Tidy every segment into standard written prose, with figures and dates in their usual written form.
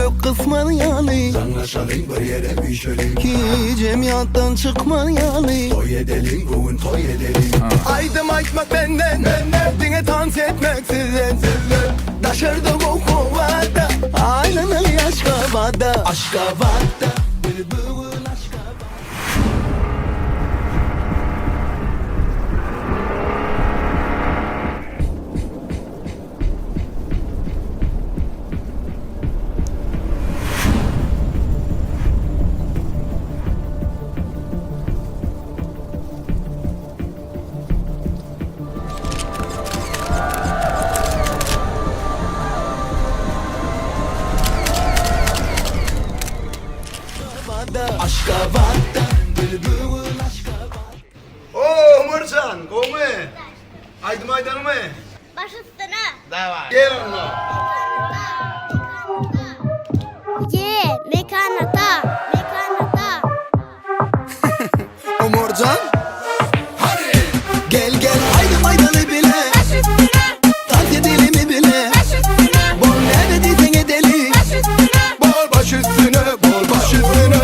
ýürek gysmaz ýaly. Jaňlaşalyň bir ýere üýşeliň. Hijem ýatdan çykmaz ýaly. Toý edeliň bu gün toý edeliň. Aýdym aýtmak menden, diňe tans etmek sizden. Daşarda gowy howada, aýlanaly Aşgabada. Aşgabatda, biz bu gün Aşgabatda. Aşgabatda, bülbül Aşgabatda. Oo Umarjan, gowmy? Aýdym aýdalymy? Baş üstüne. Daway. Gel onda. Ye, mekan ata, mekan ata. Umarjan, Hadi. Gel gel aýdym aýdaly bile. Baş üstüne. Tans edelimi bile. Baş üstüne. Bol näme diýseň edeli. Baş üstüne. Bol baş üstüne, bol baş üstüne.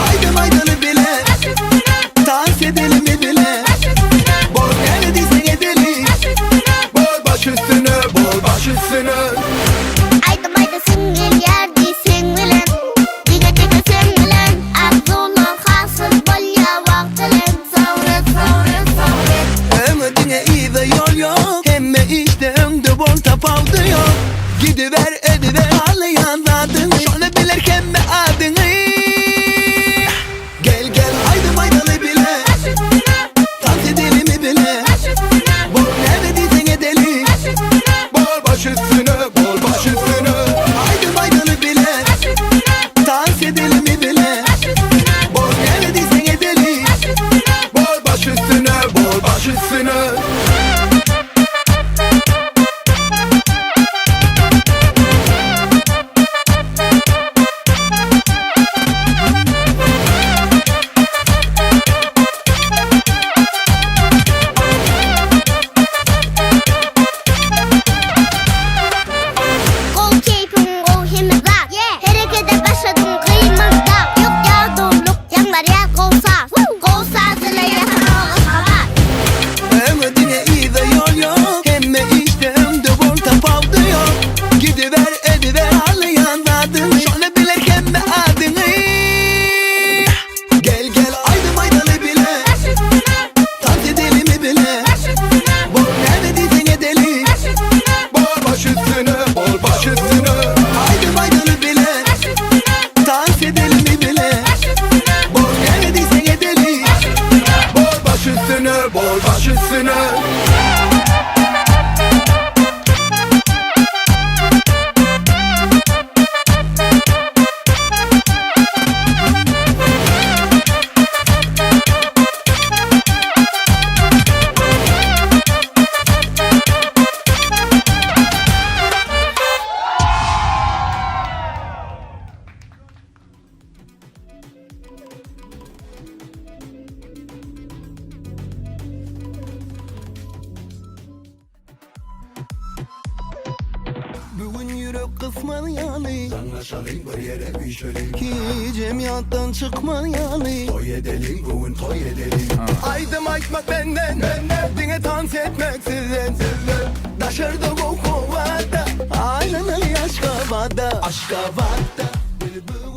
Aýdym aýdaly bile. Baş üstüne. Tans edelimi bile. Baş üstüne. Bol näme diýseň edeli. Baş üstüne. Bol baş üstüne, bol baş üstüne. Aýdym aýdasym gelýär diýseň bilen. Diňe diňe sen bilen. Arzuwlar hasyl bolýar wagt bilen. Sowret, sowret, sowret. Öňe diňe yza ýol ýok. Hemme işde öňde bol tapawudy ýok. Gidiber ediber halaýan zadyňy. Şony biler hemme adyňy. Gel gel aýdym aýdaly bile. Baş üstüne. Tans edelimi bile. Baş üstüne. Bol näme diýseň edeli. Baş üstüne. Bol baş üstüne, bol baş üstüne. Aýdym aýdaly bile. Baş üstüne. Tans edelimi bile. Baş üstüne. Bol näme diýseň edeli. Baş üstüne. Bol baş üstüne, bol baş üstüne. Gowy keýpiň gowy hemme zat. Herekede başladyň gymyldap. Ýok ýadawlyk ýaňlanýar gowy saz. Gowy saz ile ýasanok Aşgabat. Öňe diňe yza ýol ýok. Hemme işde öňde bol tapawudy ýok. Gidiber ediber halaýan zadyňy. Şony biler hemme adyňy. Gel gel aýdym aýdaly bile. Baş üstüne. Tans edelimi bile. Baş üstüne. Bol näme diýseň edeli. Baş üstüne. Bol baş üstüne, bol baş üstüne. Aýdym aýdaly bile. Baş üstüne. Tans edelimi bile. Baş üstüne. Bol näme diýseň edeli. Baş üstüne. Bol baş üstüne, bol baş üstüne. Bu gün ýürek gysmaz ýaly. Jaňlaşalyň bir ýere üýşeliň. Hijem ýatdan çykmaz ýaly. Toý edeliň bu gün toý edeliň. Aýdym aýtmak menden, diňe tans etmek sizden. Daşarda gowy howada, aýlanaly Aşgabada. Aşgabatda, biz bu gün.